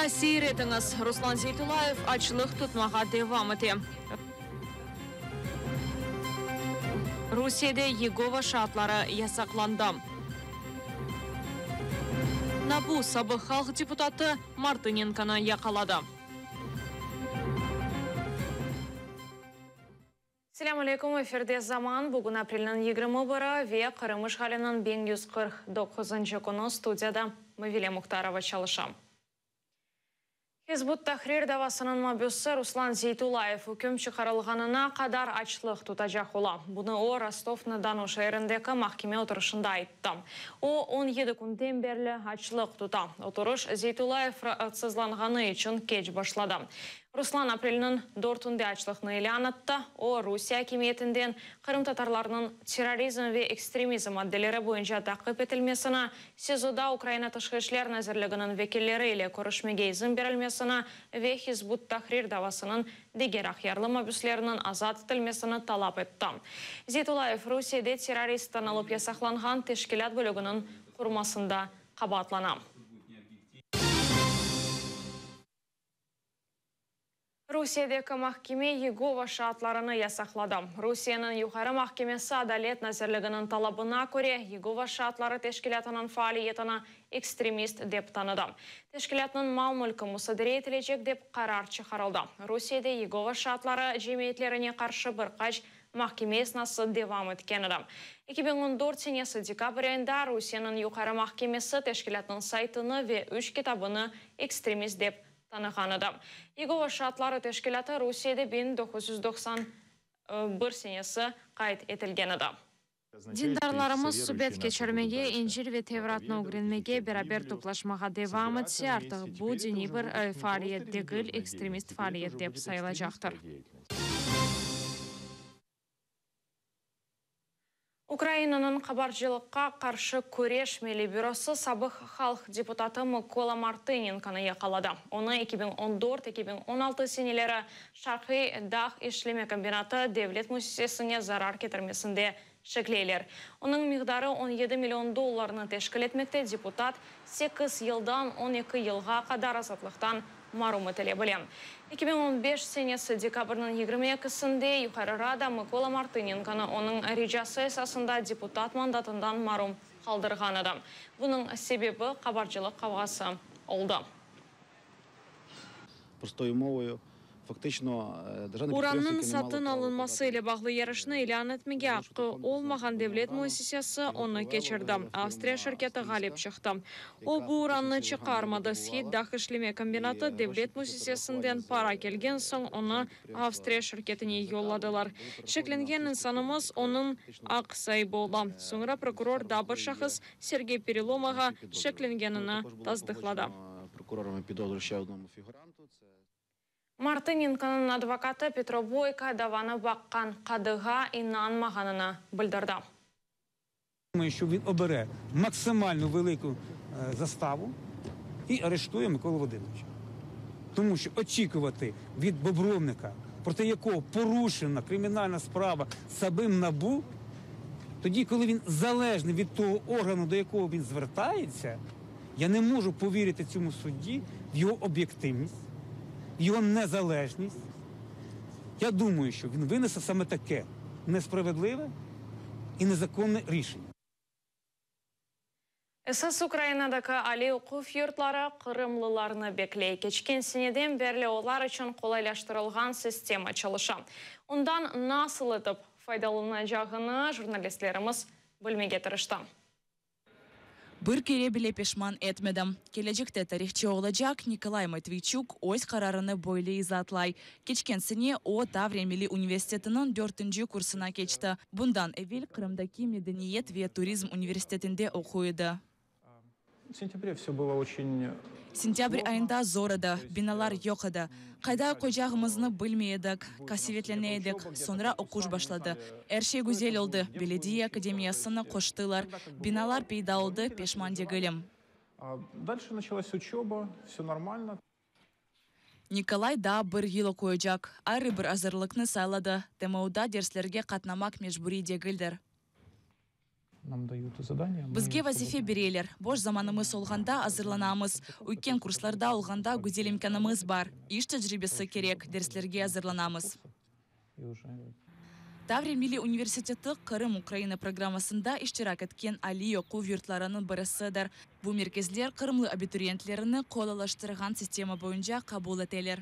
Seyir etiñiz, Ruslan Zeytullayev açlıq tutmağa devam ete. Rusiyede Yegova şaatları yasaqlandı. NABU sabıq halq deputatı Martınenkonı yaqaladı. Selâm aleyküm, efirde Zaman, bugün aprelniñ 21-i ve Qırım işğaliniñ 1149-ncı künü, studiyada Mavile Muhtarova çalışa. Hizb ut-Tahrir davasınıñ mabüsi Ruslan Zeytullayev üküm çıqarılğanına qadar açlıq tutacaq ola. Bunı o, Rostov-na-Donu şeerindeki mahkeme oturışında ayttı. O, 17 künden berli açlıq tuta. Oturış Zeytullayev raatsızlanğanı içün keç başladı. Ruslan aprelniñ dörtünde açlıqnı ilân etti. O, Rusiye akimiyetinden qırımtatarlarnıñ terrorizm ve ekstremizm maddeleri boyunca taqip etilmesini, SİZOda Ukraina Tışqı işler nazirliginiñ vekilleri ile körüşmege izin berilmesini ve Hizb ut-Tahrir davasınıñ diger aqyarlı mabüsleriniñ azat etilmesini talap etti. Zeytullayev Rusiyede terrorist tanılıp yasaqlanğan teşkilât bölüginiñ qurmasında qabaatlana. Rusiyedeki mahkeme Yegova şaatlarını yasaqladı. Rusiyeniñ Yuqarı mahkemesi Adalet nazirliginiñ talabına köre, Yegova şaatları teşkilâtınıñ faaliyetini ekstremist dep tanıdı. Teşkilâtnıñ mal-mülki musadere etilecek dep qarar çıqarıldı. Rusiyede Yegova şaatları cemiyetlerine qarşı bir qaç mahkeme esnası devam etken edi. 2014 senesi dekabr ayında Rusiyeniñ Yuqarı mahkemesi teşkilâtnıñ saytını ve üç kitabını ekstremist dep tanığan edi. Yegova şaatları teşkilâtı Rusiyede 1991 senesi qayd etilgen edi. Dindarlarımız subet keçirmege, İncil ve Tevratnı ögrenmege, beraber toplaşmağa devam etse, artıq bu diniy bir faaliyet degil, ekstremist faaliyet dep sayılacaqtır. Ukrainanıñ qabarcılıqqa qarşı küreş milliy bürosı sabıq halq deputatı Mıkola Martınenkonı yaqaladı. Onı 2014-2016 seneleri Şarqiy dağ işleme kombinatı devlet müessisesine zarar ketirmesinde şekleyler. Onıñ miqdarı 17 million dollarnı teşkil etmekte, deputat sekiz yıldan 12 yılğa qadar azatlıqtan marum etile bile. 2015 senesi dekabrniñ 22-sinde Yuqarı Rada Mıkola Martınenkonı onıñ ricası esasında deputat mandatından marum qaldırğan edi. Bunıñ sebebi qabarcılıq qavğası oldı. Prostoyu movoyu, faktično, Urannıñ satın alınması ile bağlı yarışnı ilân etmege aqqı olmağan devlet müessisesi onı keçirdi. Avstriya şirketi ğalip çıqtı. O, bu urannı çıqarmadı. Shid dağ işleme kombinatı devlet müessisesinden para kelgen soñ onı Avstriya şirketine yolladılar. Şeklengen insanımız onıñ aq saibi ola. Soñra prokuror daa bir şahıs, Sergey Perelomağa şeklengenini tasdıqladı. Martınenkonıñ advokatı Petro Boyko davanı baqqan qadığa inanmağanını bildirdi. Думаю, що він обере максимально велику заставу і арештує Миколу Володимировича. Тому що очікувати від Бобровника, проти якого порушена кримінальна справа самим НАБУ, тоді, коли він залежний від того органу, до якого він звертається, я не можу повірити цьому судді в його об'єктивність, в його незалежність. Я думаю, що він винесе саме таке несправедливе і незаконне рішення. Esas Ukrainadaki aliy oquv yurtları qırımlılarnı bekley. Keçken seneden berli olar içün qolaylaştırılğan sistema çalışa. Ondan nasıl etip faydalanacağını jurnalistlerimiz bilmege tırıştı. Bir kere bile peşman etmedim. Kelecekte tarihçı olacaq Nikolay Matviyçuk öz qararını böyle izaatlay. Keçken sene o, Tavriya milliy universitetiniñ dörtünci kursuna keçti. Bundan evel Qırımdaki medeniyet ve turizm universitetinde oquy edi. В сентябре все было очень Sentâbr ayında zor edi, binalar yoq edi. Qayda oquycağımıznı bilmey edik, qasevetlene edik. Soñra oquş başladı. Er şey güzel oldı, belediye akademiyasını qoştılar, binalar peyda oldı, peşman degilim. Дальше началась учеба, все нормально. Nikolay daa bir yıl oquycaq. Ayrı bir azırlıqnı sayladı, TMUda derslerge qatnamaq mecburiy degildir. Нам дают задания, мы Bizge vazife bereler, boş zamanımız olğanda azırlanamız. Üyken kurslarda olğanda güzel imkânımız bar. İş tecribesi kerek, derslerge azırlanamız. Tavriya milliy universiteti Qırım-Ukraina programmasında iştirak etken aliy oquv yurtlarınıñ birisidir. Bu merkezler qırımlı abituriyentlerni qolalaştırğan sistema boyunca qabul eteler.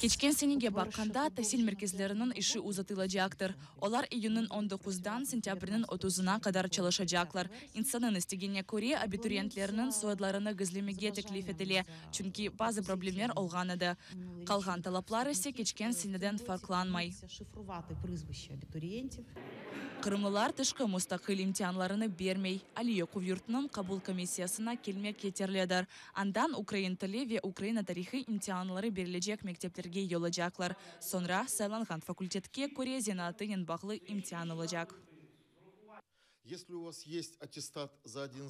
Keçken senege baqqanda, tasil merkezleriniñ işi uzatılacaqtır. Olar iyünniñ on doquzdan sentâbrniñ otuzına qadar çalışacaqlar. İnsannıñ istegine köre, abituriyentlerniñ soyadlarını gizlemege teklif etile, çünki bazı problemler olğan edi. Qalğan talaplar ise keçken seneden farqlanmay. Qırımlılar tışqı mustaqil imtianlarını bermey. Aliy oquv yurtunıñ qabul komissiyasına kelmek yeterlidir. Andan ukrain tili ve Ukraina tarihı imtianları berilecek mekteplerge yollacaqlar. Soñra saylanğan fakultetke köre zenaatınen bağlı imtian olacaq.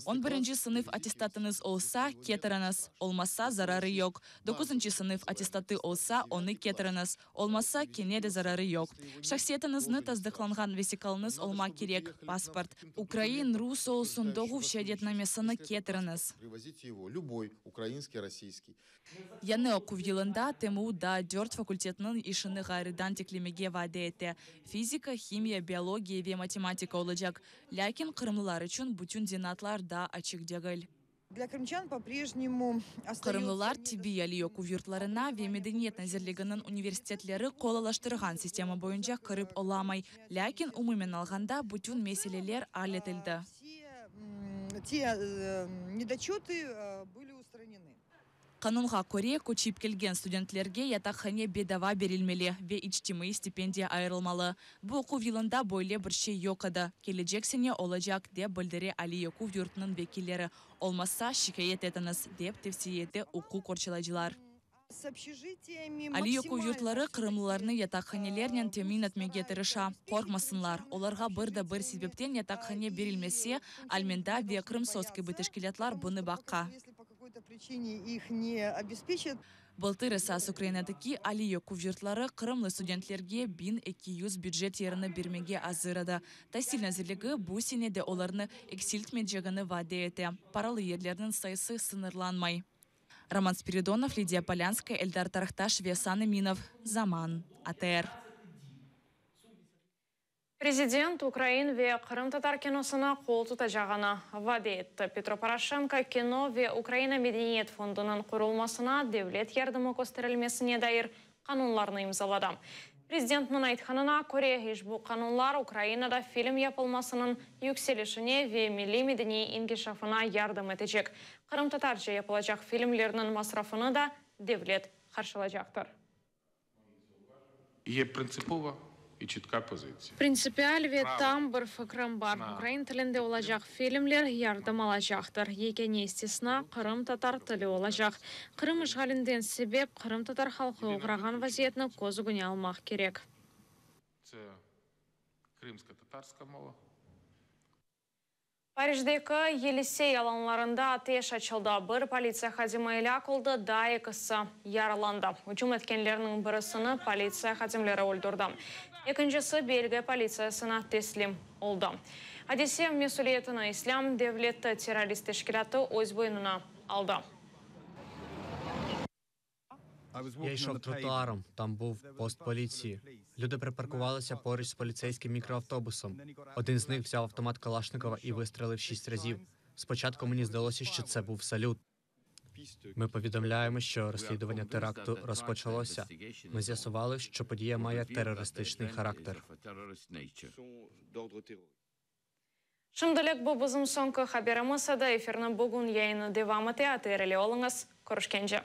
On birinci sınıf attestatıñız olsa, ketiriñiz, olmasa, zararı yoq. Doquzıncı sınıf attestatı olsa, onı ketiriñiz, olmasa, kene de zararı yoq. Şahsiyetiñizni tasdıqlanğan vesiqalıñız olmaq kerek, pasport, ukrain, rus olsun, doğuv şeadetnamesini ketiriñiz. Yañı oquv yılında TMU daa dört fakultetniñ işini ğayrıdan tiklemege vade ete, fizika, himiya, biologiya ve matematika olacaq. Lâkin qırımlılar içün bütün zenaatlar daa açıq degil. Qırımlılar tibbiy aliy oquv yurtlarına ve Medeniyet nazirliginiñ universitetleri qolalaştırğan sistema boyunca kirip olamay. Lâkin umumen alğanda bütün meseleler al etildi. Qanunğa köre, köçip kelgen studentlerge yataqhane bedava berilmeli ve içtimaiy stipendiya ayırılmalı. Bu oquv yılında böyle bir şey yoq edi, kelecek sene olacaq, dep bildire aliy oquv yurtunıñ vekilleri. Olmasa, şikâyet etiñiz, dep tevsiye ete uquq qorçalayıcılar. Aliy oquv yurtları qırımlılarnı yataqhanelernen temin etmege tırışa. Qorqmasınlar, olarğa bir de bir sebepten yataqhane berilmese, Almenda ve Krımsos kibi teşkilâtlar bunı baqa. Bıltır esas Ukrainadaki aliy oquv yurtları qırımlı studentlerge 1200 bücet yerini bermege azır edi. Tasil nazirligi bu sene de olarnı eksiltmeycegini vade ete. Paralı yerlerniñ sayısı sıñırlanmay. Roman Spiridonov, Lidiya Polânskaya, Eldar Tarhtaş ve Asan Eminov, Zaman, ATR. Prezident ukrain ve qırımtatar kinosına qol tutacağını vade etti. Petro Poroşenko Kino ve Ukraina medeniyet fondunıñ qurulmasına devlet yardımı kösterilmesine dair qanunlarnı imzaladı. Prezidentniñ aytqanına köre, işbu qanunlar Ukrainada film yapılmasınıñ yükselişine ve milliy medeniy inkişafına yardım etecek. Qırımtatarca yapılacaq filmlerniñ masrafını da devlet qarşılacaqtır. Ye printsipova i çetka pozitsiya. Printsipial ve tam bir fikrim bar, ukrain tilinde olacaq filmler yardım alacaqtır. Yekâne istisna, qırımtatar tili olacaq. Qırım işğalinden sebep qırımtatar halqı oğrağan vaziyetni köz ögüne almaq kerek. Tse krımsko-tatarska mova. Parijdeki Yelisey alanlarında ateş açıldı, bir politsiya hadimi elâk oldı, daa ekisi yaralandı. Ücüm etkenlerniñ birisini politsiya hadimleri öldürdi, ekincisi Belgiya politsiyasına teslim oldı. Adise mesüliyetini İslâm devleti terrorist teşkilâtı öz boynuna aldı. Ya yşov trotuarом, там був пост поліції. Люди припаркувалися поруч з поліцейським мікроавтобусом. Один з них взяв автомат Калашникова і вистрелив шість разів. Спочатку мені здалося, що це був салют. Ми повідомляємо, що розслідування теракту розпочалося. Ми з'ясували, що подія має терористичний характер. Şimdilik bu bizim soñki haberimiz edi. Efirniñ bugün yayını devam ete. ATR ile oluñız. Körüşkence.